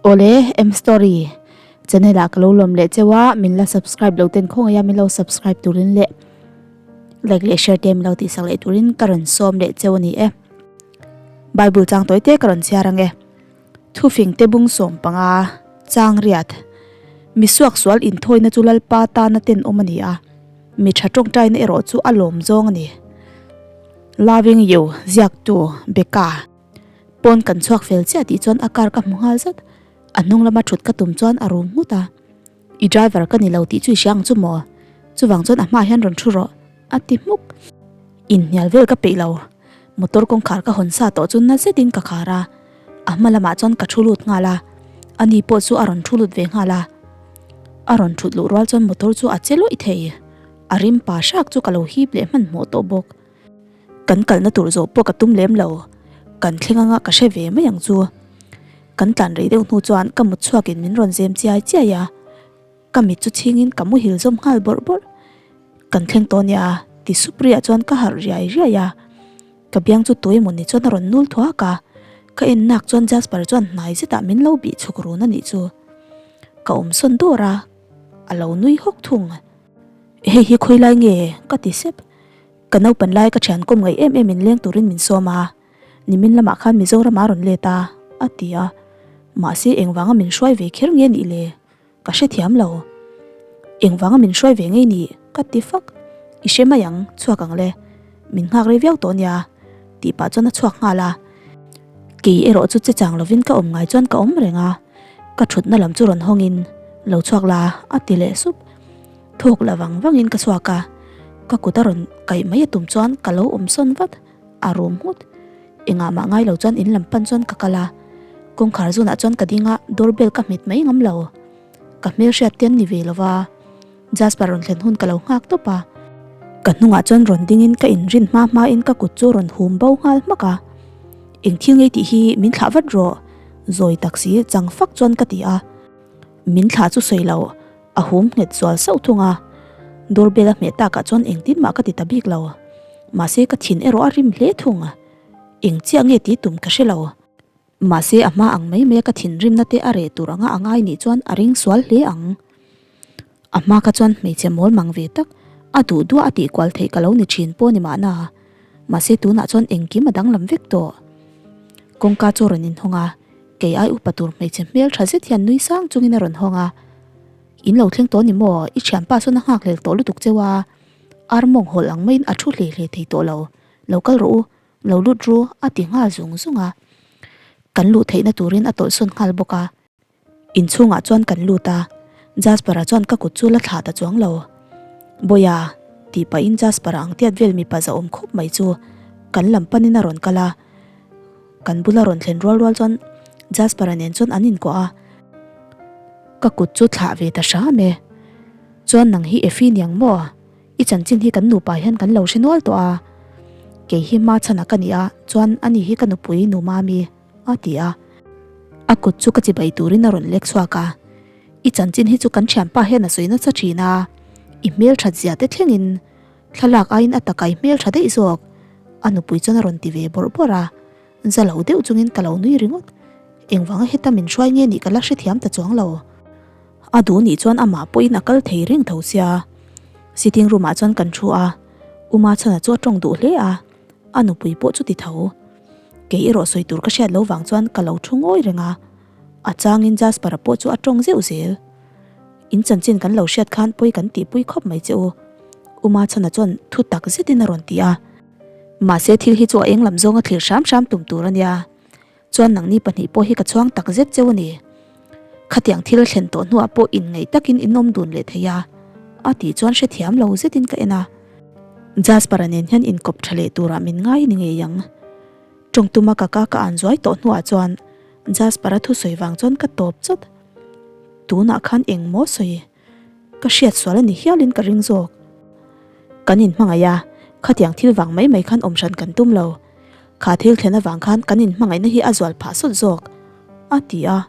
Awle M story channel ah ka lo lawm leh cheu a min la subscribe lo ten khawngaih a min lo subscribe turin leh like leh share te min lo tihsak leh turin ka rawn sawm leh cheu a ni e. Bible chang tawi te ka rawn chhiar ang e. Thufing te bung 15 chang riat Mi suaksual inthawina chu Lalpa tana tenawm a ni a, mi tha tawngtaina erawh chu a lawm zawng a ni. Loving you ziaktu Becca. Pawn kan chhuak fel chiah tih chuan a car ka hmu nghal zat. A hnung lama thut ka tum chuan a rum nghut a. I driver ka ni lo tih chu i hria ang chu maw? Chuvang chuan a hmaah hian rawn thu rawh a ti hmuk. Inhnial vel ka peih lo. Motor kawngkhar ka hawn sa tawh chu na zetin ka khar a. A hma lamah chuan ka thu lut nghal a. Ani pawh chu a rawn thu lut ve nghal a. A rawn thut luh rual chuan motor chu a che lawih thei. A rim pa hrak chu ka lo hip leh hmanhmawh tawh bawk. Kan kalna tur zawh pawh ka tum lem lo, kan thleng anga ka hre ve mai ang chu. Kan tlan rei deuh hnu chuan ka mut chhuakin min rawn zem chiai chiai a, ka mit chu chhingin ka muhil zawm nghal bawrh bawrh. Kan thleng tawh nia ti sup riah chuan ka harh riai riai a, ka biang chu tuai mawni chuan a rawn nul thuak a, ka en nak chuan Jasper chuan hnai zetah min lo bih chhuk run a nih chu. Ka awm sawn dawr a, a lo nui hawk thung. Hei hi khawilai nge? ka ti sep. Ka naupan lai ka thian kawm ngaih em em in leng turin min sawm a, nimin lamah khan Mizoram a rawn let a, a ti a. Mahse engvanga min hruai ve kher nge nih le? Ka hrethiam lo. Engvanga min hruai ve ngei nih? Ka ti fak. I hre mai ang, chhuak ang le. Min nghak rei viau tawh nia, tih pah chuan a chhuak nghal a. Kei erawh chu che chang lovin ka awm ngai chuan ka awm reng a, ka thutna lam chu rawn hawngin, Lo chhuak la, a ti leh sup. Thawk la vang vangin ka chhuak a, ka kut a rawn kaih mai a tum chuan ka lo awm sawn vat, a rum nghut. Engah mah ngai lo chuan in lam pan chuan ka kal a, kawngkhar zunah chuan ka ding a, door bell ka hmet mai ngam lo. Ka hmelhriat te an ni ve lo va, Jasper rawn thlen hun ka lo nghak tawp a. Ka hnungah chuan rawn dingin ka inrin hma hmain ka kut chu rawn hum bo nghal hmak a, Eng thil ngei tih hi min thlah vat rawh, zawi tak si chang fak chuan ka ti a. Min thlah chu sawi lo, a hum nghet zual sauh thung a. Doorbell a hmeh takah chuan engtin mah ka ti ta bik lo. Mahse ka thin erawh a rim hle thung. Eng chiah nge tih tum ka hre lo. Mahse a hma ang mai mai a ka thinrimna te a reh tur anga a ngai nih chuan a ring sual hle ang. A hma kha chuan hmeichhe mawl mang ve tak, a duh duah a tih kual theih ka lo ni thin pawh ni mahna. Mahse tunah chuan engkim a danglam vek tawh. Kawngka chu a rawn inhawng a. Kei ai upa tur hmeichhe hmel tha zet hian nui sang chungin a rawn hawng a, In lo thleng tawh ni maw? I thianpa sawn a nghak hlel tawh lutuk cheu a, ar mawng hawlh ang maiin a thu hlei hlei thei tawh lo. Lo kal rawh u, lo lut ru a ti nghal zung zung a. Kan luh theihna turin a tawlhsawn nghal bawk a. Inchhungah chuan kan lut a, Jasper-a chuan ka kut chu la thlah ta chuang lo. Bawiha, tih pahin Jasper-a ang tiat vel mipa zahawm khawp mai chu kan lam panin a rawn kal a. Kan bula rawn thlen rual rual chuan Jasper-a nen chuan an inkuah a, ka kut chu thlah ve ta hram e. Chuan nang hi Effie niang maw? I chanchin hi kan nupa hian kan lo hre nual tawh a. Kei hi hma chhanah ka ni a, chuan ani hi ka nupui nu Mami a ti a. A kut chu ka chibai turin a rawn lek chhuak a, I chanchin hi chu kan thianpa hian a sawi nasa thin a, i hmelthat zia te thlengin Thlalak aiin a takai hmel tha daih zawk, a nupui chuan a rawn ti ve bawrh bawrh a, za lo deuh chungin ka lo nui ringawt. Engvanga heta min hruai nge nih ka la hrethiam ta chuang lo. A duh nih chuan amah pawhin a kal thei reng tho sia. Sitting room ah chuan kan thu a, Uma chhana chu a tawng duh hle a, a nupui pawh chu ti tho. Kei erawh sawi tur ka hriat lo vang chuan ka lo thu ngawi reng a, a changin Jasper-a pawh chu a tawng zeuh zel. In chanchin kan lo hriat khan pawi kan tihpui khawp mai che u. Uma chhana chuan thu tak zetin a rawn ti a. Mahse thil hi chu a eng lam zawnga thlir hram hram tum tur a nia. Chuan nangni pahnih pawh hi ka chhuang tak zet cheu a ni. Khatiang thil thlen tawh hnuah pawh inngaih takin in awm dun leh thei a, a tih chuan hrethiam lo zetin ka en a. Jasper-a nen hian inkawp tha leh turah min ngai ni ngei ang. Tawngtuma ka ka ka an zuai tawh hnuah chuan Jasper-a thusawi vang chuan ka tawp chawt. Tunah khan eng maw sawi? Ka hriat sual a ni hialin ka ring zawk. Kan inhmangaih a, khatiang thil vang mai mai khan awm hran kan tum lo. Kha thil thlen avang khan kan inhmangaihna hi a zual phah sawt zawk, a ti a.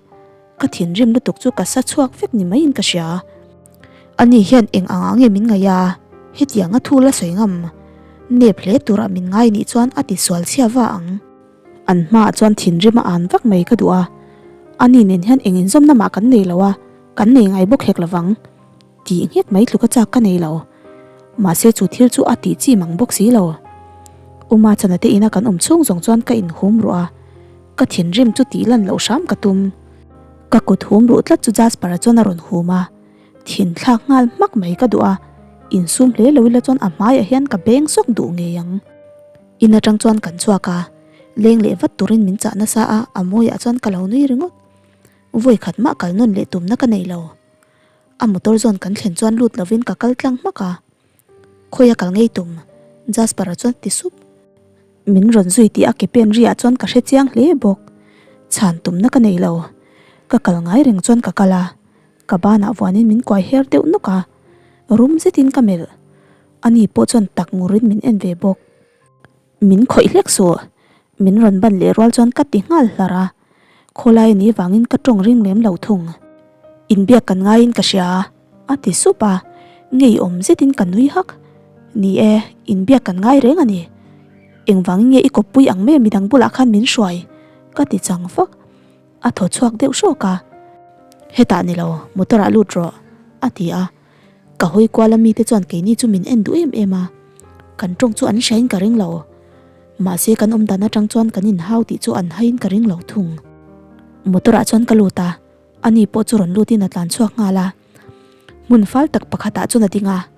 Ka thinrim lutuk chu ka sa chhuak vek ni maiin ka hria. Ani hian eng angah nge min ngaih a, hetiang a thu la sawi ngam nep hle turah min ngai nih chuan a ti sual chhia va ang. An hmaah chuan thinrim a an vak mai ka duh a. Ani nen hian eng inzawmna mah kan nei lo a, kan nei ngai bawk hek lovang. Tih nghet mai tluka chak ka nei lo. Mahse chu thil chu a tih chi mang bawk si lo. Uma chana te ina kan awm chhung zawng chuan ka inhum ruh a, ka thinrim chu tih lan loh hram ka tum. Ka kut hum ruh tlat chu Jasper-a chuan a rawn hum a, thin thlak nghal hmak mai ka duh a, insum hle lo ila chuan a hmaiah hian ka beng sawk duh ngei ang. In atang chuan kan chhuak a, leng leh vat turin min chah nasa a, a mawiah chuan ka lo nui ringawt. Vawi khat mah kal nawn leh tumna ka nei lo. A motor zawn kan thlen chuan lut lovin ka kal tlang hmak a. Khawi a kal ngei tum? Jasper-a chuan ti sup. Min rawn zui tih a ke pen riah chuan ka hre chiang hle bawk. Chhan tumna ka nei lo. Ka kal ngai reng chuan ka kal a, ka banah vuanin min kuai her deuh nawk a. Rum zetin ka melh. Ani pawh chuan tak ngurin min en ve bawk. Min khawih hlek suh. Min rawn ban leh rual chuan ka ti nghal hlar a. Khawlai ni vangin ka tawng ring lem lo thung. Inbiak kan ngaiin ka hria a ti sup a. Ngeiawm zetin ka nui hak. Ni e, inbiak kan ngai reng a ni. Engvangin nge i kawppui ang mai midang bulah khan min hruai? Ka ti chang fak. A thaw chhuak deuh hrawk a. Hetah ni lo, motor ah lut rawh a ti a. Ka hawi kual a mite chuan keini chu min en duh em em a, kan tawng chu an hriain ka ring lo. Mahse kan awm dan atang chuan kan inhau tih chu an haiin ka ring lo thung. Motor ah chuan ka lut a, ani pawh chu rawn lutin a tlan chhuak nghal a. Hmun fal tak pakhat ah chuan a ding a,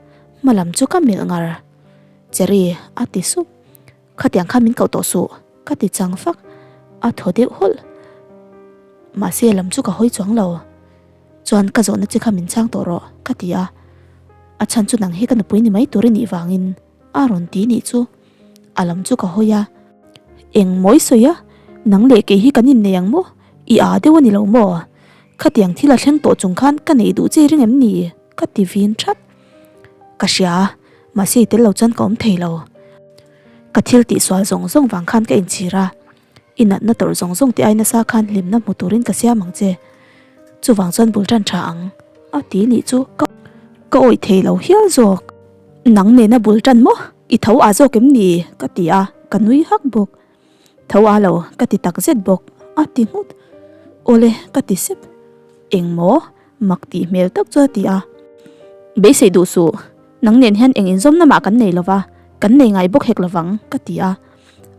hma lam chu ka melh ngar. Cherry a ti sup. Khatiang kha min koh tawh suh, ka ti chang fak. A thaw deuh hawlh. Mahse a lam chu ka hawi chuang lo. Chuan ka zawhna che kha min chhang tawh rawh, ka ti a. A chhan chu nang hi ka nupui ni mai tur i nih vangin a rawn ti nih chu. A lam chu ka hawi a. Eng mawi sawi a, nang leh kei hi kan innei ang maw? I â deuh a ni lo maw? Khatiang thil a thleng tawh chung khan ka neih duh che i ring em ni? Ka ti vin that. Ka hria, mahse i tel lo chuan ka awm thei lo. Ka thil tihsual zawng zawng vang khan ka inchhir a. I natna tawrh zawng zawng te ai nasa khan hlimna hmu turin ka siam ang che. Chuvang chuan bul tan tha ang. A ti nih chu ka ka awih thei lo hial zawk. Nang nena bul tan maw? I tho a zawk em ni? Ka ti a, ka nui hak bawk. Tho a lo, ka ti tak zet bawk. A ti nghut. Awle, ka ti sep. Eng maw? Mak tih hmel tak chu a ti a. Beisei duh suh, nang nen hian eng inzawmna mah kan nei lova, kan nei ngai bawk hek lovang, ka ti a.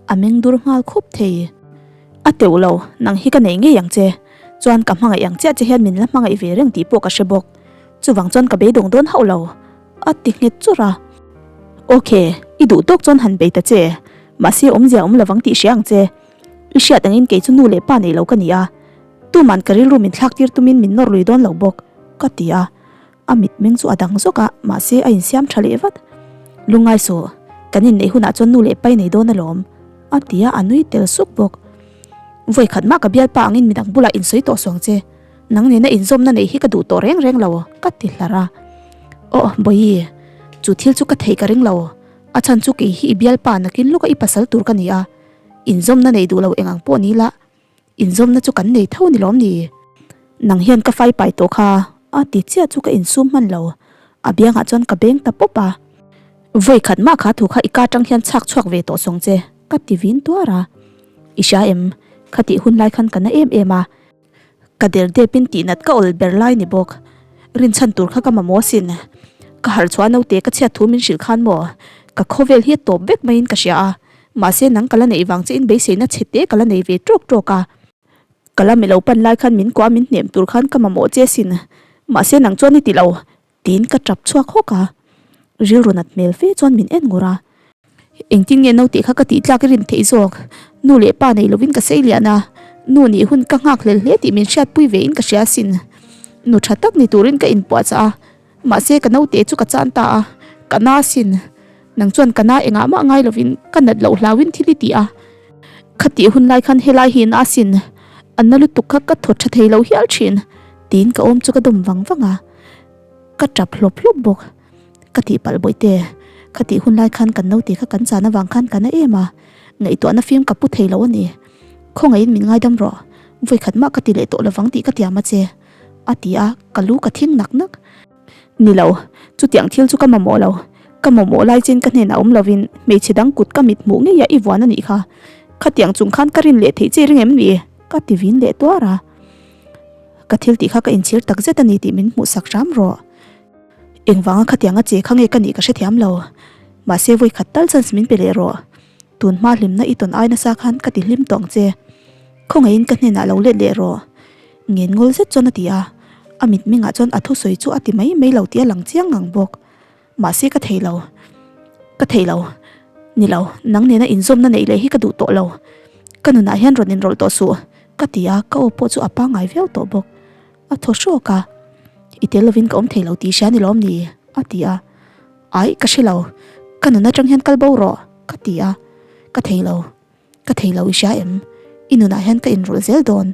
A meng dur nghal khup thei. A teuh lo, nang hi ka nei ngei ang che. Chuan ka hmangaih ang chiah che hian min la hmangaih ve reng tih pawh ka hre bawk. Chuvang chuan ka beidawng dawn hauh lo, a ti nghet churh a. Ok, i duh tawk chuan han bei ta che. Mahse awmzia awm lovang tih hria ang che. I hriat angin kei chu nu leh pa nei lo ka ni a. Tuman ka rilru min thlak tir tumin min nawr lui dawn lo bawk, ka ti a. A mitmeng chu a dang zawk a, mahse a insiam tha leh vat. Lungngai suh, kan inneih hunah chuan nu leh pai nei dawn alawm, a ti a, a nui tel suk bawk. Vawi khat mah ka bialpa angin midang bulah insawi tawh suang che, nang nena inzawmna neih hi ka duh tawh reng reng lo, ka ti hlar a. Aw, Bawihi, chu thil chu ka theih ka ring lo, a chhan chu kei hi i bialpa nakin lawka i pasal tur ka ni a, inzawmna neih duh lo eng ang pawh ni la, Inzawmna chu kan nei tho ni lawm ni? Nang hian ka fai pai tawh kha a ti chiah chu ka insum hman lo. A biangah chuan ka beng ta pawp a. Vawi khat mah kha thu kha i ka tang hian chhak chhuak ve tawh sawng che, ka ti vin tuar a. I hria em? Khatih hun lai khan ka na em em a. Ka der depin tihnat ka awl ber lai ni bawk. Rinchhan tur kha ka mamawh asin. Ka harh chhuah naute ka chhiat thu min hrilh khan maw? Ka khawvel hi a tawp vek maiin ka hria a. Mahse nang ka la neih vang che in beiseina chhe te ka la nei ve tawk tawk a. Ka la milo pan lai khan min kuah min hnem tur khan ka mamawh che sin. Mahse nang chuan i ti lo tiin ka tap chhuak hawk a. Rilru nat hmel fe chuan min en ngur a. Engtin nge naute kha ka tih tlak i rin theih zawk? Nu leh pa nei lovin ka sei lian a. Nu nih hun ka nghak hlel hle tih min hriatpui ve in ka hria sin. Nu tha tak ni turin ka inpuahchah a. Mahse ka naute chu ka chan ta a, ka na sin. Nang chuan ka na engah mah ngai lovin ka nat loh hlauin thil i ti a. Khatih hun lai khan helai hi na sin. A na lutuk kha ka thaw tha thei lo hial thin. Tiin ka awm chu ka dawm vang vang a. Ka tap hlawp hlawp bawk. Ka tihpalh bawihte, khatih hun lai khan kan naute kha kan chan avang khan ka na em a. Ngaihtuahna fim ka pu thei lo a ni. Khawngaihin min ngaidam rawh. Vawikhat mah ka ti leh tawh lovang tih ka tiam a che. A ti a, ka lu ka thing nak nak. Ni lo, chutiang thil chu ka mamawh lo. Ka mamawh lai chin ka hnenah awm lovin hmeichhe dang kut ka mit hmuh ngei a i vuan a nih kha. Khatiang chung khan ka rin leh theih che ring em ni? Ka ti vin leh tuar a. Ka thil tih kha ka inchhir tak zet a ni tih min hmuhsak hram rawh. Engvanga khatianga che kha nge ka nih ka hrethiam lo. Mahse vawi khat tal chance min pe leh rawh. Tun hma hlimna i tawn ai nasa khan ka ti hlim tawh ang che. Khawngaihin ka hnenah lo let leh rawh. Ngen ngawl zet chuan a ti a. A mitmengah chuan a thusawi chu a ti mai mai lo tih a lang chiang ngang bawk. Mahse ka thei lo. Ka thei lo. Ni lo, nang nena inzawmna neih leh hi ka duh tawh lo. Ka nunah hian rawn inrawlh tawh suh, ka ti a, ka aw pawh chu a pangngai viau tawh bawk. A thaw hrawk a, I tel lovin ka awm thei lo tih hria ni lawm ni? a ti a. Aih, ka hre lo. Ka nun atang hian kal bo rawh, ka ti a. Ka thei lo. Ka thei lo i hria em? I nunah hian ka inrawlh zel dawn.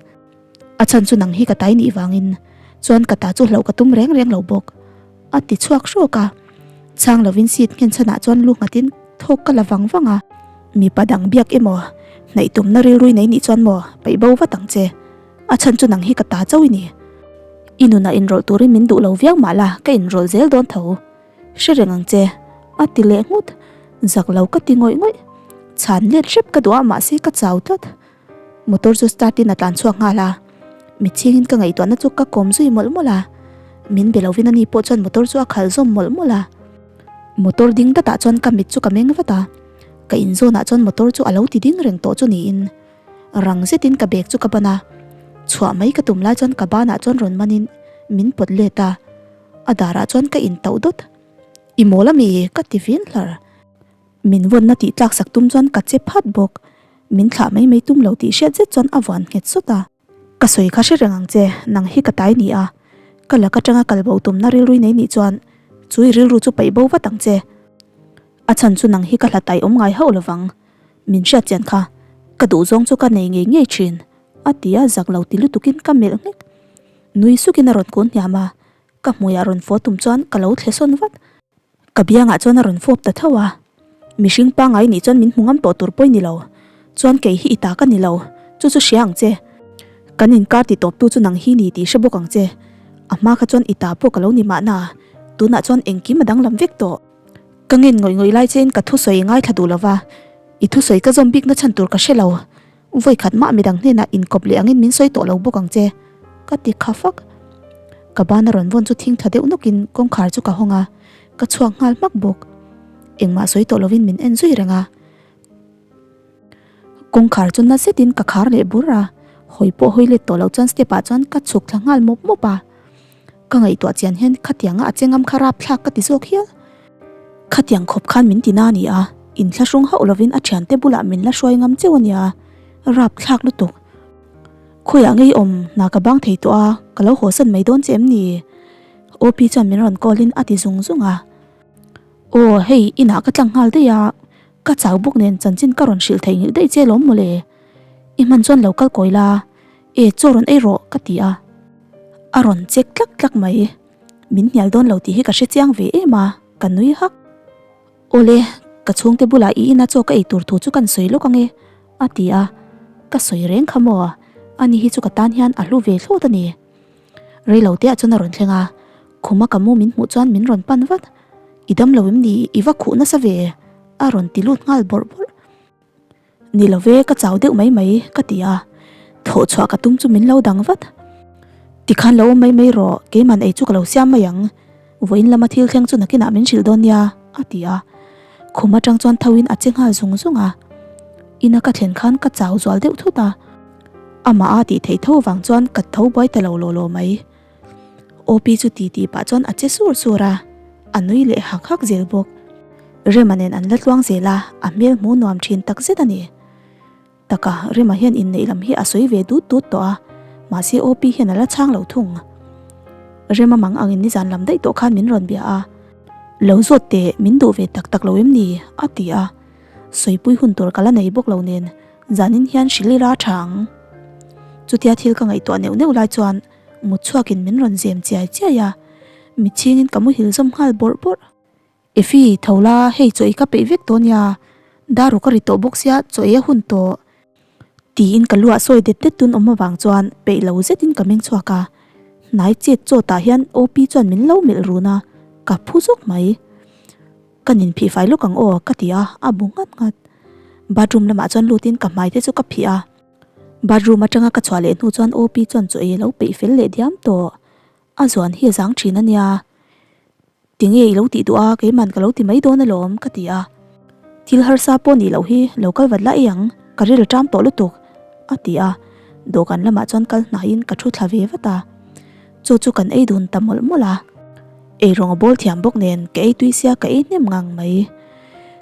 A chhan chu nang hi ka tai nih vangin chuan ka ta chu hlauh ka tum reng reng lo bawk. A ti chhuak hrawk a. Chhang lovin seat nghen chhanah chuan lu nghatin thawk ka la vang vang a. Mipa dang biak emaw, hnaih tumna rilrui nei nih chuan maw peih bo vat ang che. A chhan chu nang hi ka ta chauh i ni. I nunah inrawlh turin min duh lo viau mah la ka inrawlh zel dawn tho. Hre reng ang che, a ti leh nghut. Zak lo ka ti ngawih ngawih. Chhan let hrep ka duh a mahse ka chau tlat. Motor chu start in a tlan chhuak nghal a. Mitchhingin ka ngaihtuahna chu ka kawm zui mawlh mawlh a. Min be lovin ani pawh chuan motor chu a khalh zawm mawlh mawlh a. Motor ding datah chuan ka mit chu ka meng vat a. Ka inzawnah chuan motor chu a lo ti ding reng tawh chu niin. Rang zetin ka bag chu ka ban a. Chhuah mai ka tum lai chuan ka banah chuan rawn manin min pawt let a. A darah chuan ka intauh dawt. I mawl ami? Ka ti vin hlar. Min vawnna tih tlak sak tum chuan ka che phat bawk. Min thlah mai mai tum lo tih hriat zet chuan a vuan nghet sawt a. Ka sawi kha hre reng ang che, nang hi ka tai ni a. Ka lak atanga kal bo tumna rilrui nei nih chuan chu i rilru chu paih bo vat ang che. A chhan chu nang hi ka hlat ai awm ngai hauh lovang. Min hriat chian kha, ka duh zawng chu ka nei ngei ngei thin, a ti a zak lo ti lutukin ka melh nghek. Nui sukin a rawn kun hniam a, ka hmuiah rawn fawh tum chuan ka lo thle sawn vat. Ka biangah chuan a rawn fawp ta tho a, mihring pangngai nih chuan min hmu ngam tawh tur pawh i ni lo, chuan kei hi i ta ka ni lo, chu chu hria ang che. Kan inkar ti tawptu chu nang hi ni tih hre bawk ang che. A hma kha chuan i ta pawh ka lo ni mahna, tunah chuan engkim a danglam vek tawh. Ka ngen ngawih ngawih lai chein ka thusawi i ngaithla duh lo va, i thusawi ka zawm bikna chhan tur ka hre lo. Vawi khat mah midang hnenah inkawp leh angin min sawi tawh lo bawk ang che, ka ti kha fak. Ka bana rawn vawn chu thing tha deuh nawkin kawngkhar chu ka hawng a, ka chhuak nghal hmak bawk. Engmah sawi tawh lovin min en zui reng a. Kawngkhar chu na zetin ka khar leh bur a, hawi pawh hawi let tawh lo chuan step ah chuan ka chhuk thla nghal mawp mawp a. Ka ngaihtuah chian hian khatianga a chengam kha rapthlak ka ti zawk hial. Khatiang khawp khan min ti na a ni a, inthlahrung hauh lovin a thiante bulah min la hruai ngam cheu a nia, rapthlak lutuk. Khawiah ngei awm hna ka bang thei tawh a, ka lo haw san mai dawn che em ni? OP chuan min rawn call in a ti zung zung a. Aw hei inah ka tlang nghal daih a, ka chau bawk nen chanchin ka rawn hrilh theihnghilh daih che lawm mawle. I hman chuan lo kal kawi la, e chaw rawn ei rawh ka ti a. A rawn chek tlak tlak mai. Min hnial dawn lo tih hi ka hre chiang ve em a, ka nui hak. Awle, ka chhungte bulah i ina chaw ka ei tur thu chu kan sawi lawk ange, a ti a. Ka sawi reng kha maw? Ani hi chu ka tan hian a hlu ve thlawt a ni. Rei lo teah chuan a rawn thleng a, khuma ka mu min hmuh chuan min rawn pan vat. I dam lo em ni? I va khuh nasa ve? A rawn ti lut nghal bawrh bawrh. Ni lo ve, ka chau deuh mai mai, ka ti a. Thawh chhuah ka tum chu min lo dang vat. Tikhan lo awm mai mai rawh, keiman ei chu ka lo siam mai ang. Vawiin lama thil thleng chu nakinah min hrilh dawn nia, a ti a. Khum atang chuan tho in a che nghal zung zung a. Ina ka thlen khan ka chau zual deuh thut a. Amah a tih theih tho vang chuan ka tho buai ta lo law law mai. OP chu ti tih pah chuan a che sur sur a, a nui leh hak hak zel bawk. Rema nen an la tluang zel a, a hmel hmuh nuam thin tak zet a ni. Taka, Rema hian inneih lam hi a sawi ve dut dut tawh a, mahse OP hian a la chhang lo thung. Rema mang angin nizan lam daih tawh khan min rawn bia a, Lo zawt teh, min duh ve tak tak lo em ni? a ti a. Sawipui hun tur ka la nei bawk lo nen, zanin hian hrilh ila a tha ang. Chutia thil ka ngaihtuah neuh neuh lai chuan Mut chhuakin min rawn zem chiai chiai a, mitchhingin ka muhil zawm nghal bawrh bawrh. Efi, tho la, hei chaw ei ka peih vek tawh nia, dar ka ri tawh bawk sia chaw ei a hun tawh. Tiin ka luah sawi det det tun awm avang chuan peih lo zetin ka meng chhuak a, hnai chet chawtah hian OP chuan min lo melh run a, ka phu zawk mai. Ka nin phih fai lawk ang aw ka ti a, a bu nghat nghat. Bathroom lamah chuan lutin ka hmai te chu ka phih a. Bathroom atanga ka chhuah leh hnu chuan Opi chuan chaw ei a lo peih fel leh diam tawh. A zuan hi a zang thin a nia. Tinge i lo tih duh a, keiman ka lo ti mai dawn alawm ka ti a. Thil harsa pawh nih loh hi lo kal vat la ei ang, ka ril a ṭam tawh lutuk a ti a. Dawhkan lamah chuan kal hnaiin ka thu thla ve vat a. Chaw chu kan ei dun ta mawlh mawlh a. Eirawng a bawl thiam bawk nen ka ei tui sia ka ei hnem ngang mai.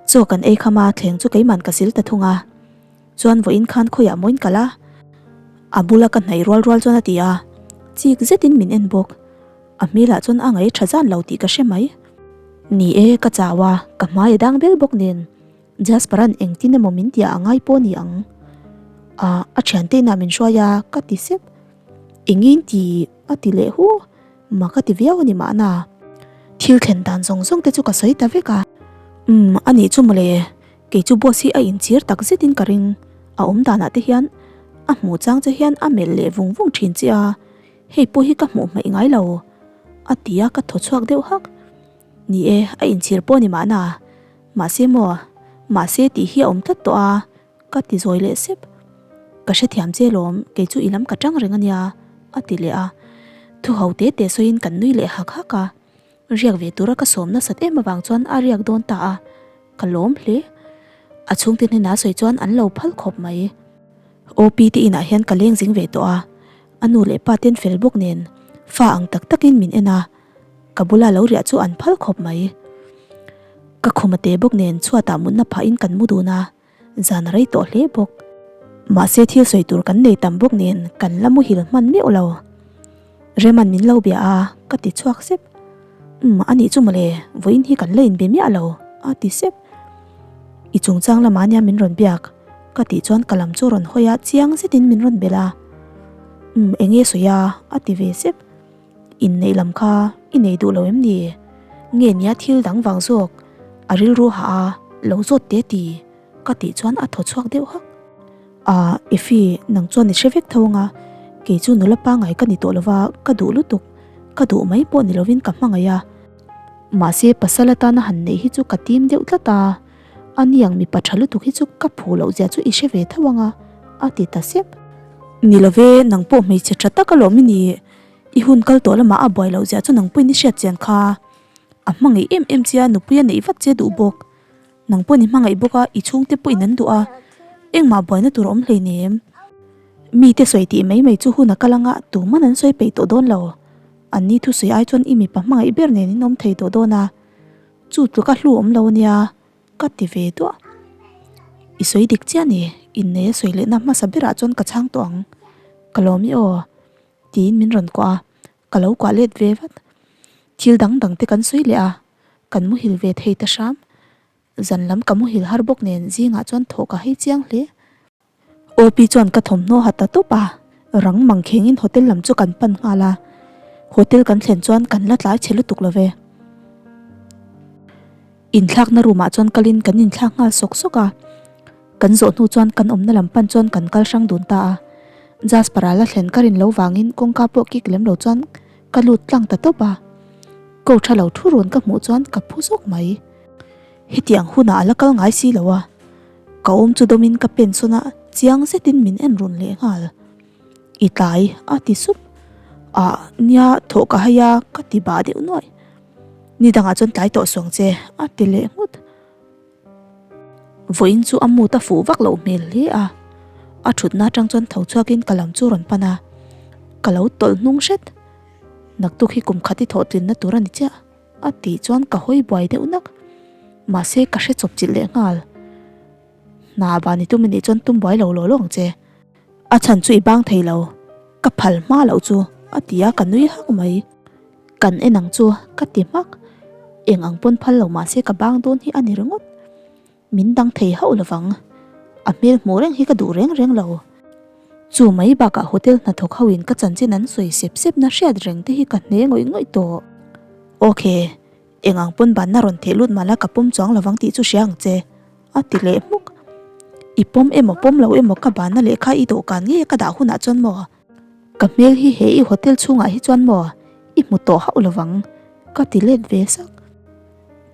Chaw kan ei kham a, thleng chu keiman ka sil ta thung a. Chuan vawiin khan khawiah mawiin kal a? A bula ka hnaih rual rual chuan a ti a, chik zetin min en bawk. A hmelah chuan a ngaih tha zan lo tih ka hre mai. Ni e, ka chau a, ka hmai a dang bel bawk nen. Jasper-a'n engtin emaw min tia a ngai pawh a ni ang. A, a thiante inah min hruai a, ka ti sep. Engin ti? a ti leh hu. Mak a ti viau a ni mahna. Thil thlen dan zawng zawng te chu ka sawi ta vek a. Umm, a nih chu mawle. Kei chu boss hi a inchhir tak zetin ka ring. A awm danah te hian a hmuh chang che hian a melh leh vung vung thin che a, hei pawh hi ka hmuh hmaih ngai lo, a ti a ka thaw chhuak deuh hak. Ni e, a inchhir pawh a ni mahna. Mahse maw, mahse tih hi a awm tlat tawh a, ka ti zawi leh sep. Ka hrethiam che lawm, kei chu i lam ka tang reng a nia, a ti leh a. Thu ho te te sawiin kan nui leh hak hak a. Riak ve tura ka sawm nasat em avang chuan a riak dawn ta a, ka lawm hle. A chhungte hnena sawi chuan an lo phal khawp mai. OP te inah hian ka leng zing ve tawh a, a nu leh pa ten fel bawk nen fa ang tak takin min en a, ka bula lo riah chu an phal khawp mai. Ka khum a te bawk nen chhuatah mutna phahin kan mu dun a. Zan a rei tawh hle bawk. Mahse thil sawi tur kan nei tam bawk nen kan la muhil hman meuh lo. Reman min lo bia a, ka ti chhuak sep. Umm a nih chu mawle, vawiin hi kan la inbe miah lo, a ti sep. I chungchang lamah ania min rawn biak, ka tih chuan ka lam chu rawn hawi a, chiang zetin min rawn belh a. Umm eng nge sawi a, a ti ve sep. Inneih lam kha i nei duh lo em ni? Nge nia thil dang vang zawk a rilru hah a, lo zawt te ti ka tih chuan a thaw chhuak deuh hak. Ah, Effie, nang chuan i hre vek tho anga, kei chu nula pangai ka ni tawh lova, ka duh lutuk, ka duh mai pawh ni lovin ka hmangaih a. Mahse pasal atana han neih hi chu ka tim deuh tlat a, a niang mipa tha lutuk hi chu ka phu loh zia chu i hre ve tho anga, a ti ta sep. Ni love, nang pawh hmeichhe tha tak alawm i ni. I hun kal tawh lamah a buai loh zia chu nang pawhin i hriat chian kha. A hmangaih em em che a, nupui a neih vat che duh bawk. Nang pawhin i hmangaih bawk a, i chhungte pawhin an duh a. Engmah buaina tur a awm hleinem. Mite sawi tih mai mai chu hun a kal anga tuman an sawi peih tawh dawn lo. Anni thusawi ai chuan i mipa hmangaih ber nen in awm thei tawh dawn a. Chu tluk a hlu awm lo ania ka ti ve duah. I sawi dik chiah ni, innei a sawi lehna hmasa berah chuan ka chhang tawh ang. Ka lawm i aw. Tiin min rawn kuah a, ka lo kuah let ve vat. Thil dang dang te kan sawi leh a, kan muhil ve thei ta hram. Zan lam ka muhil har bawk nen zingah chuan thawh ka hei chiang hle. OP chuan ka thawmhnaw ha ta tawp a, rang mang khengin hotel lam chu kan pan nghal a. Hotel kan thlen chuan kan la tlai chhe lutuk lo ve. Inthlakna room ah chuan kalin kan inthlak nghal sawk sawk a. Kan zawh hnu chuan kan awmna lam pan chuan kan kal hrang dun ta a. Jasper-a la thlen ka rin lo vangin kawngka pawh kik lem lo chuan ka lut tlang ta tawp a. Ko tha lo thu run ka hmuh chuan ka phu zawk mai. Hetiang hunah a la kal ngai si lo a. Ka awm chu dawmin ka pen sawn a, chiang zetin min en run leh nghal. I tlai a ti sup. Ah, nia thawh ka hai a ka ti bah deuh nuaih. Ni dangah chuan tlai tawh suang che a ti leh nghut. Vawiin chu a mut a fuh vak loh hmel hle a, a thutna atang chuan tho chhuakin ka lam chu rawn pan a, ka lo tawlh hnung hret. Naktuk hi kum khat i thawh tlinna tur a ni chiah a tih chuan ka hawi buai deuh nak. Mahse ka hre chawp chilh leh nghal. Hna ban i tum i nih chuan tum buai lo law law ang che. A chhan chu i bang thei lo, ka phal hma loh chu a ti a ka nui hak mai. Kan en ang chu ka ti hmak. Eng ang pawn phal lo mahse ka bang dawn hi a ni ringawt. Min dang thei hauh lovang. A hmel hmuh reng hi ka duh reng reng lo. Chu mai bakah hotel hnathawk ho in ka chanchin an sawi sep sep na hriat reng te hi ka hne ngawih ngawih tawh. Ok, eng ang pawn banna rawn theh lut mahla ka pawm chuang lovang tih chu hria ang che, a ti leh hmuk. I pawm emaw pawm lo emaw ka banna lehkha i dawhkan ngei ka dah hunah chuan maw? Ka hmel hi he i hotel chhungah hi chuan maw i hmu tawh hauh lovang ka ti let ve sak.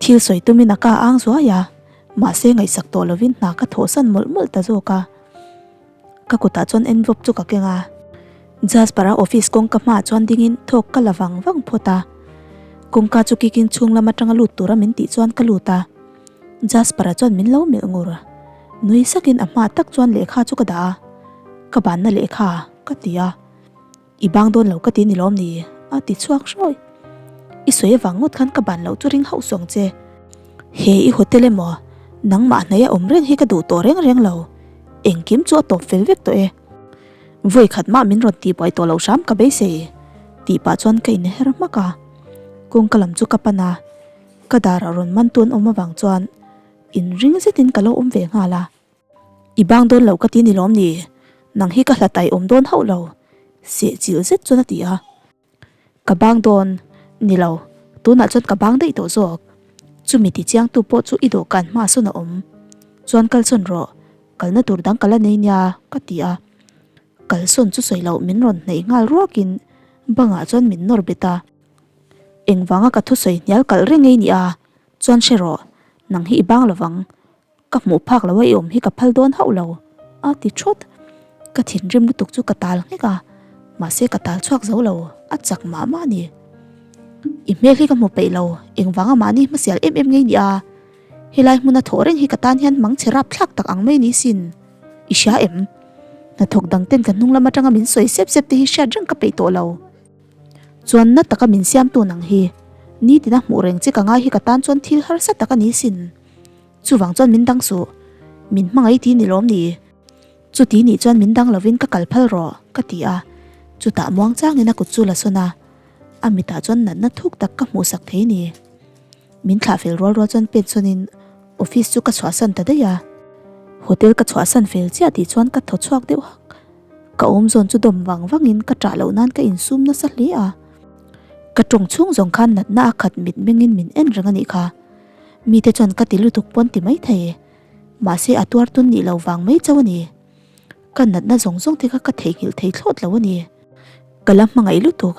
Thil sawi tumin a ka ang zuai a, mahse ngaihsak tawh lovin hna ka thawhsan mawlh mawlh ta zawk a. Ka kutah chuan envelope chu ka keng a. Jasper-a office kawngka hmaah chuan dingin thawk ka la vang vang phawt a. Kawngka chu kikin chhung lam atanga lut tura min tih chuan ka lut a. Jasper-a chuan min lo melh ngur. Nui sakin a hma tak chuan lehkha chu ka dah a. Ka banna lehkha ka ti a. I bang dawn lo ka ti ni lawm ni? a ti chhuak hrawi. I sawi avang ngawt khan ka ban loh chu ring hauh suang che. He i hotel emaw nangmah hnaih a awm reng hi ka duh tawh reng reng lo. Engkim chu a tawp fel vek tawh e. Vawi khat mah min rawn tihbuai tawh loh hram ka beisei tih pah chuan ka inher hmak a. Kawngka lam chu ka pan a, ka darah rawn man tu an awm avang chuan inring zetin ka lo awm ve nghal a. I bang dawn lo ka ti ni lawm ni? Nang hi ka hlat ai awm dawn hauh lo, seh chilh zet chuan a ti a. Ka bang dawn ni lo, tunah chuan ka bang daih tawh zawk. Chumi ti chiangtu pawh chu i dawhkan hma sawn a awm. Chuan kalsawn rawh, kalna tur dang ka la nei nia, ka ti a. Kalsawn chu sawi loh min rawn hnaih nghal ruakin bangah chuan min nawr bet a. Engvanga ka thusawi hnial kalh reng ei nia, chuan hre rawh, nang hi i bang lovang, Ka hmuh phak lo a i awm hi ka phal dawn hauh lo a ti thawt. Ka thinrim lutuk chu ka tal nghek a, mahse ka tal chhuak zo lo, a chak mah mah a ni. I hmel hi ka hmu peih lo, engvanga mahni hmasial em em ngei nia. Helai hmuna thawh reng hi ka tan hian mang che rap thlak tak ang mai ni sin. I hria em? Hnathawk dang ten ka hnung lam atanga min sawi sep sep te hi hriat reng ka peih tawh lo. Chuan na taka min siamtu nang hi nitina hmuh reng che ka ngai hi ka tan chuan thil harsa tak a ni sin. Chuvang chuan min dang suh, min hmangaih ti ni lawm ni? Chuti nih chuan min dang lovin ka kal phal rawh, ka ti a. Chutah muang changin a kut chu la sawn a, a mitah chuan natna thuk tak ka hmuhsak thei ni. Min thlah fel rual rual chuan pen sawnin office chu ka chhuahsan ta daih a. Hotel ka chhuahsan fel chiah tih chuan ka thaw chhuak deuh hak. Ka awm zawn chu dawm vang vangin ka ṭah loh nan ka insum nasa hle a. Ka ṭawng chhung zawng khan natna a khat mitmengin min en reng a nih kha. Mite chuan ka ti lutuk pawn ti mai thei. Mahse a tuar tun nih lo vang mai chauh a ni. Ka natna zawng zawng te kha ka theihnghilh thei thlawt lo a ni. Ka la hmangaih lutuk.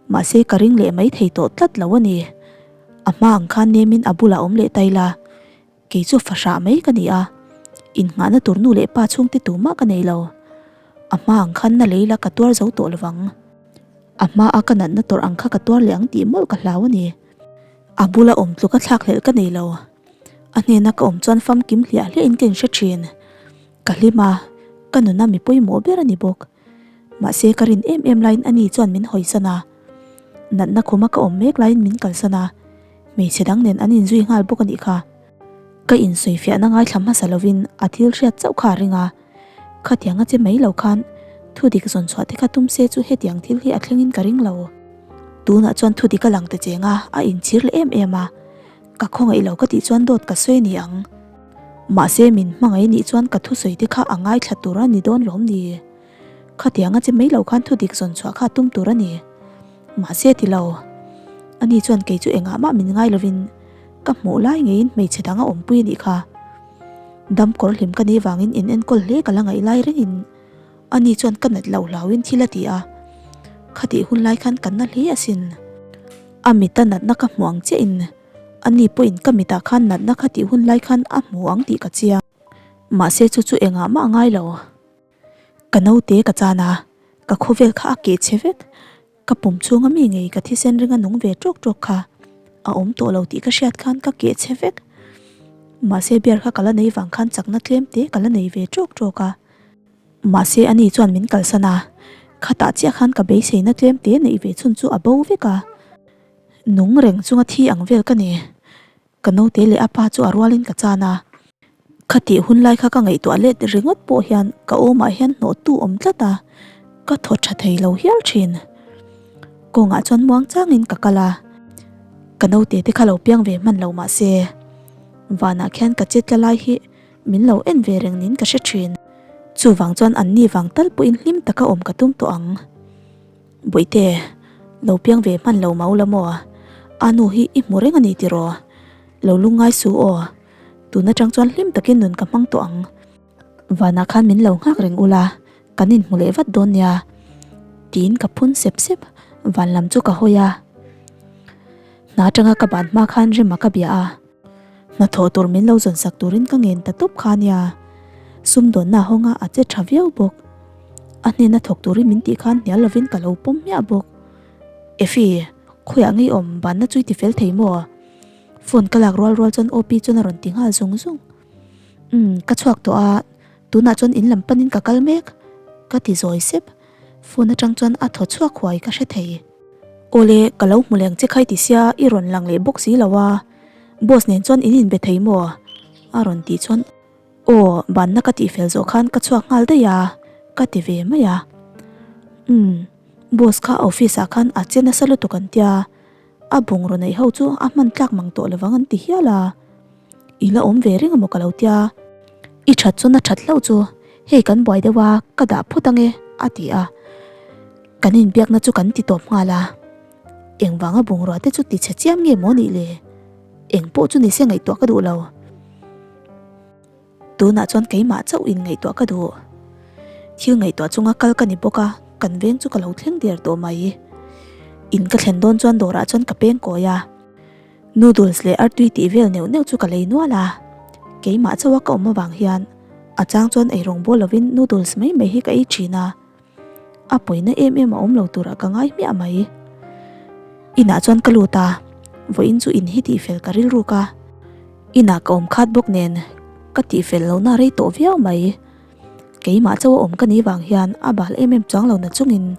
Mahse ka ring leh mai thei tawh tlat lo a ni. A hma ang khan nemin a bulah awm leh ta ila. Kei chu fahrah mai ka ni a. Innghahna tur nu leh pa chhungte tumah ka nei lo. A hma ang khan na lei la ka tuar zo tawh lovang. A hma a ka natna tawrh ang kha ka tuar leh ang tih mawlh ka hlau a ni. A bula awm tluk a thlak hlelh ka nei lo. A hnena ka awm chuan famkim hliah hliahin ka inhre thin. Ka hlim a, ka nuna mi pawimawh ber a ni bawk. Mahse ka rin em em laiin ani chuan min hawisan a. Natna khuma ka awm mek laiin min kalsan a, hmeichhe dang nen an inzui nghal bawk a nih kha. Ka insawifiahna ngaithla hmasa lovin a thil hriat chauh kha a ring a. Khatiang a che mai lo khan thudik zawn chhuah te kha tum se chu hetiang thil hi a thlengin ka ring lo. Tunah chuan thudik a lang ta cheng a, a inchhir leh em em a. Ka khawngaih lo ka tih chuan dawt ka sawi a ni ang. Mahse min hmangaih nih chuan ka thusawi te kha a ngaithla tur a ni dawn lawm ni. Khatiang a che mai lo khan thudik zawn chhuah kha tum tur a ni. Mahse ti lo. Ani chuan kei chu engah mah min ngai lovin ka hmuh lai ngeiin hmeichhe dang a awmpui a nih kha. Dam kawr hlim ka nih vangin in enkawl hle ka la ngaih lai rengin ani chuan ka nat loh hlauhin thil a ti a, khatih hun lai khan kan na hle asin. A mita natna ka hmu ang chiahin ani pawhin ka mitah khan natna khatih hun lai khan a hmu ang tih ka chiang. Mahse chu chu engah mah a ngai lo. Ka naute ka chan a, ka khawvel kha a keh chhe vek. Ka pum chhunga mi ngei ka thisen ringa nung ve tawk tawk kha a awm tawh lo tih ka hriat khan ka keh chhe vek. Mahse beer kha ka la nei vang khan chakna tlem te ka la nei ve tawk tawk a. Mahse ani chuan min kalsan a, khatah chiah khan ka beiseina tlem te neih ve chhun chu a bo vek a. Nung reng chunga thi ang vel ka ni. Ka naute leh a pa chu a rualin ka chan a, khatih hun lai kha ka ngaihtuah let ringawt pawh hian ka awmah hian hnawhtu awm tlat a, ka thaw tha thei lo hial thin. Kawngah chuan muang changin ka kal a, ka naute te kha lo piang ve hman lo mah se, vanah khian ka che tla lai hi min lo en ve reng niin ka hre thin. Chuvang chuan anni vang tal pawhin hlim taka awm ka tum tawh ang. Bawihte, lo piang ve hman lo mau la maw? A nu hi i hmu reng a ni tiraw? Lo lungngai su aw. Tun atang chuan hlim takin nun ka hmang tawh ang. Vanah khan min lo nghak reng ula, kan inhmu leh vat dawn nia. Tiin ka phun sep sep, van lam chu ka hawi a. Hna atanga ka ban hma khan Rema ka bia a. Hnathawh tur min lo zawn sak turin ka ngen ta tawp kha nia. Sumdawnna hawnga a che tha viau bawk. A hnena thawk turin min tih khan hnial lovin ka lo pawm hmiah bawk. Effie, khawiah ngei awm banna chu i ti fel thei maw? Phone ka lak rual rual chuan OP chuan a rawn ti nghal zung zung. Umm, ka chhuak tawh a, tunah chuan in lam panin ka kal mek, ka ti zawi sep. Phone atang chuan a thaw chhuak huai ka hre thei. Awle, ka lo hmu leng che khai ti sia i rawn lang leh bawk si lo a, boss nen chuan in inbe thei maw? A rawn tih chuan aw, banna ka tihfel zawh khan ka chhuak nghal daih a, ka ti ve mai a. Umm, boss kha office ah khan a che nasa lutuk an tia, a bungraw neih ho chu a hman tlak mang tawh lovang an ti hial a. I la awm ve reng amaw ka lo tia. I that chuan a that hlauh chu hei kan buai deuh a ka dah phawt ange a ti a. Kan inbiakna chu kan ti tawp nghal a. Engvanga bungrua te chu ti chhe chiam nge maw nih le? Eng pawh chu nise ngaihtuah ka duh lo. Tunah chuan keimah chauh in ngaihtuah ka duh. Thil ngaihtuah chunga kal ka ni bawk a, kan veng chu ka lo thleng der tawh mai. In ka thlen dawn chuan dawrah chuan ka peng kawi a. Noodles leh artui tih vel neuh neuh chu ka lei nual a. Keimah chauha ka awm avang hian a chang chuan eirawng bawl lovin noodles mai mai hi ka ei thin a. A pawina em em a awm lo turah ka ngai hmiah mai. Inah chuan ka lut a, vawiin chu in hi tihfel ka rilruk a. Inah ka awm khat bawk nen ka tihfel lohna rei tawh viau mai. Keimah chauha awm ka nih vang hian a bal em em chuang lo na chungin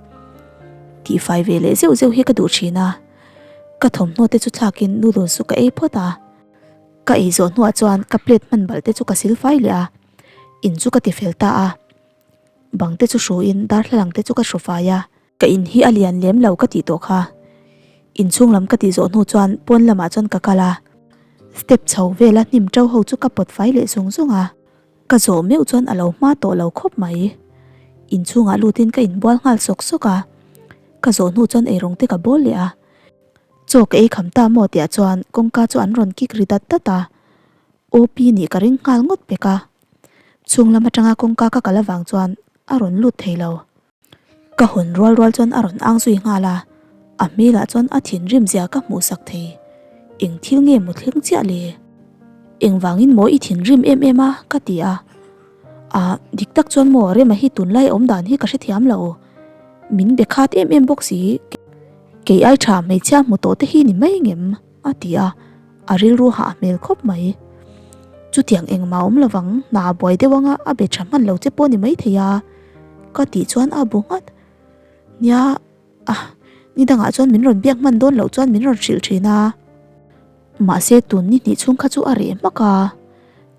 tihfai ve leh zeuh zeuh hi ka duh thin a. Ka thawmhnaw te chu thlakin noodles chu ka ei phawt a. Ka ei zawh hnuah chuan ka plate hman balh te chu ka sil fai leh a, in chu ka tifel ta a. Bang te chu hruin darthlalang te chu ka hru fai a. Ka in hi a lian lem lo ka tih tawh kha. Inchhung lam ka tih zawh hnu chuan pawn lamah chuan ka kal a. Step chho vela hnim ṭo ho chu ka pawt fai leh zung zung a. Ka zawh meuh chuan a lo hma tawh lo khawp mai. Inchhungah lutin ka inbual nghal sawk sawk a. Ka zawh hnu chuan eirawng te ka bawl leh a. Chaw ka ei kham ta maw tihah chuan kawngka chu an rawn kik ri dat dat a. OP nih ka ring nghal ngawt pek a. Chhung lam atanga kawngka ka kal avang chuan a rawn lut thei lo. Ka hawn rual rual chuan a rawn ang zui nghal a, a hmelah chuan a thinrim zia ka hmuh sak thei. Eng thil nge maw thleng chiah le? Engvangin maw i thinrim em em a? ka ti a. Ah, dik tak chuan maw Rema hi tunlai awm dan hi ka hrethiam lo. Min be khat em em bawk si. Kei ai tha hmeichhia hmu tawh te hi ni mai ngem? A ti a, a rilru hah hmel khawp mai. Chutiang engmah awm lovang, hna a buai deuh anga a be tha hman lo che pawh ni maithei a, ka tih chuan a bu nghat. Nia, ah, ni dangah chuan min rawn biak hman dawn loh chuan min rawn hrilh thin a. Mahse tun ni hnih chhung kha chu a reh hmak a,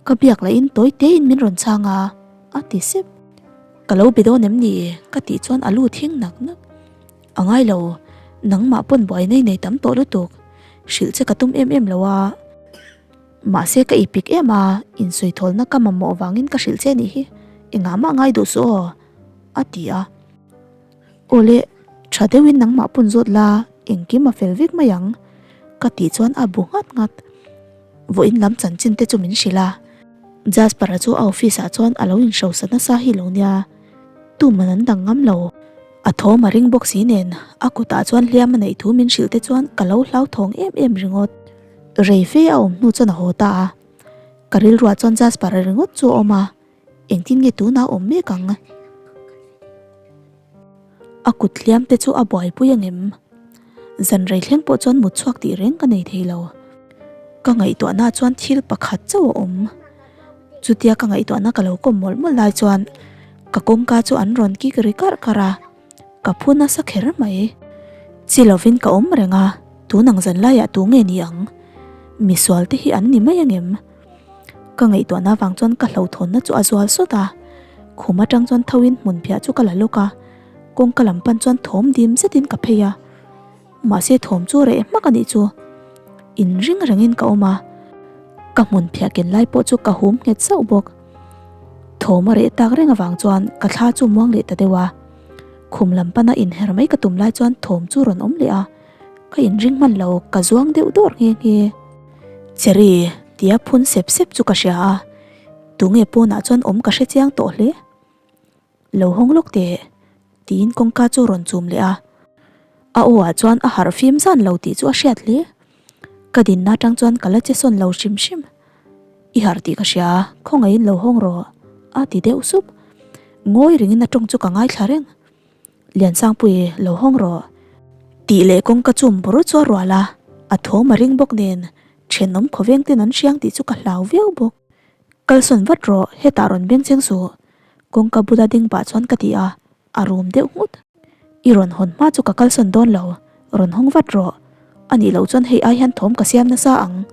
ka biak lahin tawi tein min rawn chhang a, a ti sep. Ka lo be dawn em ni? ka tih chuan a lu thing nak nak. A ngai lo, nangmah pawn buai nei nei tam tawh lutuk, hrilh che ka tum em em lo a. Mahse ka ipik em a, insuithawlna ka mamawh vangin ka hrilh che nih hi, engah mah ngai duh suh aw, a ti a. Awle, tha deuhin nangmah pawn zawt la, engkim a fel vek mai ang, ka tih chuan a bu nghat nghat. Vawiin lam chanchin te chu min hrilh a, Jasper-a chu a office ah chuan a lo inhrosa nasa hi lo nia, tuman an dang ngam lo. A thawm a ring bawk si nen a kutah chuan hliam a neih thu min hrilh te chuan ka lo hlauthawng em em ringawt. Rei fe a awm hnu chuan a haw ta a. Ka rilruah chuan Jasper-a ringawt chu a awm a, engtin nge tunah a awm mek ang? A kut hliam te chu a buaipui ang em? Zan rei thleng pawh chuan mut chhuak tih reng ka nei thei lo. Ka ngaihtuahna chuan thil pakhat chauh a awm. Chutia ka ngaihtuahna ka lo kawm mawlh mawlh lai chuan ka kawngka chu an rawn kik ri karh karh a, ka phu nasa kher mai. Chi lovin ka awm reng a, tun ang zan laiah tu nge ni ang? Misual te hi an ni mai angem? Ka ngaihtuahna avang chuan ka hlauhthawnna chu a zual sawt a, khum atang chuan tho in hmun phiah chu ka la lawk a, kawngka lam pan chuan thawm dim zetin ka phei a. Mahse thawm chu reh hmak a nih chu. In ring rengin ka awm a, ka hmun phiah ken lai pawh chu ka hum nghet sauh bawk. Thawm a reh tak reng avang chuan ka thla chu muang leh ta deuh a. Khum lam pana inher mai ka tum lai chuan thawm chu rawn awm leh a, ka inring hman lo ka zuang deuh dawr nghe nghe. Cherry tia phun sep sep chu ka hria a, tunge pawnah chuan awm ka hre chiang tawh hle. Lo hawng lawk teh, tiin kawngka chu rawn chum leh a. A aw ah chuan a harh fim zan lo tih chu a hriat hle. Ka dinna atang chuan ka la che sawn lo hrim hrim. I harh tih ka hria, khawngaihin lo hawng rawh, a ti deuh sup. Ngawi rengin a tawng chu ka ngaithla reng. Liansangpui lo hawng rawh. Tih leh kawngka chum bawr chu a rual a, a thawm a ring bawk nen thenawm khawveng ten an hriang tih chu ka hlau viau bawk. Kalsawn vat rawh, hetah rawn beng cheng suh. Kawngka bula ding pah chuan ka ti a, a rum deuh nghut. I rawn hawn hma chu ka kalsawn dawn lo, rawn hawng vat rawh. A nih loh chuan hei ai hian thawm ka siam nasa ang.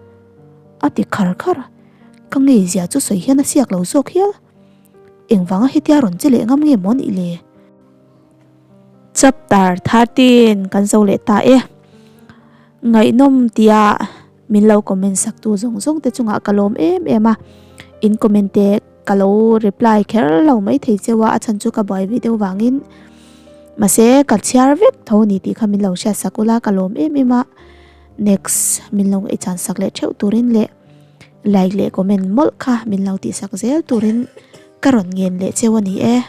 A ti khar khar. Ka ngei zia chu sawi hian a siak lo zawk hial. Engvanga hetia rawn che leh ngam nge maw nih le? Chapter 13 kan zo leh ta e. Ngaihnawm tia min lo comment sak tu zawng zawng te chungah ka lawm em em a. In comment te ka lo reply kher lo mai thei cheu a, a chhan chu ka buai ve deuh vangin. Mahse ka chhiar vek tho ni tih kha min lo hriat sak ula ka lawm em em a. Next min lo ngaihchan sak leh theuh turin leh like leh comment mawlh kha min lo tihsak zel turin ka rawn ngen leh cheu a ni e.